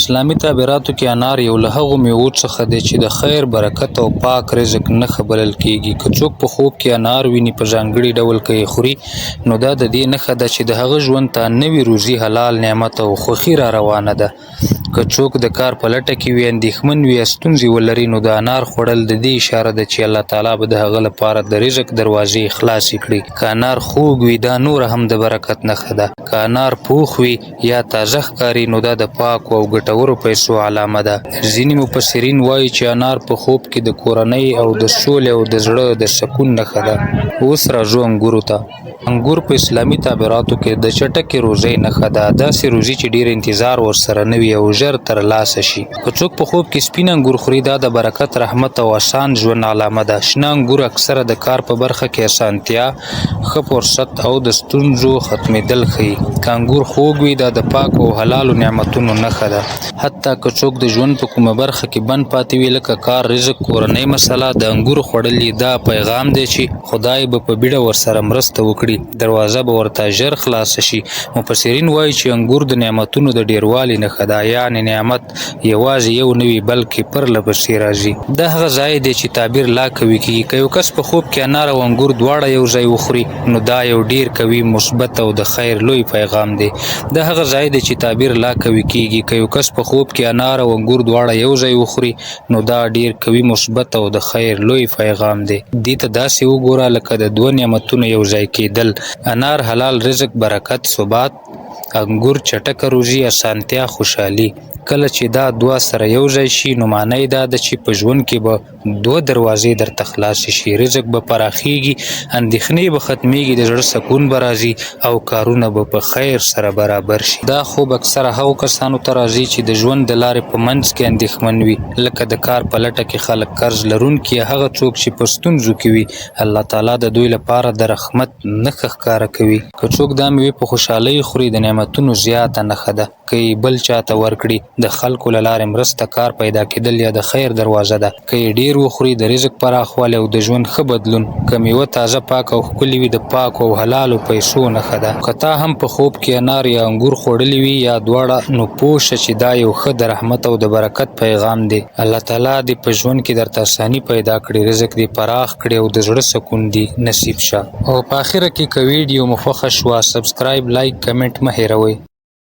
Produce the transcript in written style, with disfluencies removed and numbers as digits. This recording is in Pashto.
اسلامي تعبیراتو کې انار یو له هغو میوو څخه دی چې د خیر، برکت او پاک رزق نښه بلل کېږي. که څوک په خوب کې انار ویني، په ځانګړي ډول که یې خوري، نو دا د دې نښه ده چې د هغه ژوند ته نوې روزي، حلال نعمت او خوښي را روانه ده. که څوک د کار په لټه کې وي، اندېښمن وي یا ستونزې ولري، نو د انار خوړل د دې اشاره ده چې الله تعالی به د هغه لپاره د رزق دروازې خلاصې کړي. که انار خوږ وي، دا نوره هم د برکت نښه ده. که انار پوخ وي یا تازه ښکاري، نو دا د پاکو او ګټورو پیسو علامه ده. ځینې مفسرین وایي چې انار په خوب کې د کورنۍ او د سولې او د زړه د سکون نښه ده. اوس راځو انګورو ته. انګور په اسلامي تعبیراتو کې د چټکې روزۍ نښه ده، داسې روزي چې ډېر انتظار ورسره نه وي او ژر تر لاسه شي. که څوک په خوب کې سپین انګور خوري، دا د برکت، رحمت او اسان ژوند علامه ده. شنه انګور اکثره د کار په برخه کې اسانتیا، ښه فرصت او د ستونزو ختمېدل ښيي. که انګور خوږ وي، دا د پاکو او حلالو نعمتونو نښه ده. حتی که څوک د ژوند په کومه برخه کې بند پاتې وي، لکه کار، رزق، کورنۍ مسله، د انګورو خوړل یې دا پیغام دی چې خدای به په بیړه ورسره مرسته وکړي، دروازه به ورته ژر خلاصه شي. مفسرین وایي چې انګور د نعمتونو د ډېروالي نښه ده، یعنې نعمت یوازې یو نه وي، بلکې پرله پسې راځي. دا هغه ځای دی چې تعبیر لا قوي کېږي. که یو کس په خوب کې انار او انګور دواړه یو ځای وخوري، نو دا یو ډېر قوي، مثبت او د خیر لوی پیغام دی. دا هغه ځای دی چې تعبیر لا قوي کېږي. که یو کس په خوب کې انار او انګور دواړه یو ځای وخوري، نو دا ډېر قوي، مثبت او د خیر لوی پیغام دی. دې ته داسې وګوره لکه د دوه نعمتونو یو ځای کېدل. انار حلال رزق، برکت، ثبات، انګور چټکه روزي، اسانتیا، خوشحالي. کله چې دا دوه سره یو ځای شي، نو معنی یې دا ده چې په ژوند کې به دوه دروازې درته خلاصې شي، رزق به پراخېږي، اندېښنې به ختمېږي، د زړه سکون به راځي او کارونه به په خیر سره برابر شي. دا خوب اکثره هغو کسانو ته راځي چې د ژوند د لارې په منځ کې اندېښمن وي، لکه د کار په لټه کې خلک، قرض لرونکي یا هغه څوک چې په ستونزو کې وي. الله تعالی د دوی لپاره د رحمت نښه ښکاره کوي. که څوک دا مېوې په خوشحالۍ خوري، د نعمتونو زیاته نښه ده. که یې بل چا ته ورکړي، د خلکو له لارې مرسته، کار پیدا کېدل یا د خیر دروازه ده. که یې ډېر وخوري، د رزق پراخوالی او د ژوند ښه بدلون. که مېوه تازه، پاکه او ښکلې وي، د پاکو او حلالو پیسو نښه ده. که تا هم په خوب کې انار یا انګور خوړلي وي یا دواړه، نو پوه شه چې دا یو ښه د رحمت او د برکت پیغام دی. الله تعالی دې په ژوند کې درته اساني پیدا کړي، رزق دې پراخ کړي او د زړه سکون دې نصیب شه. او په اخره کې که ویډیو مو خوښه شوه، سبسکرایب، لایک، کمنټ مه هېروئ.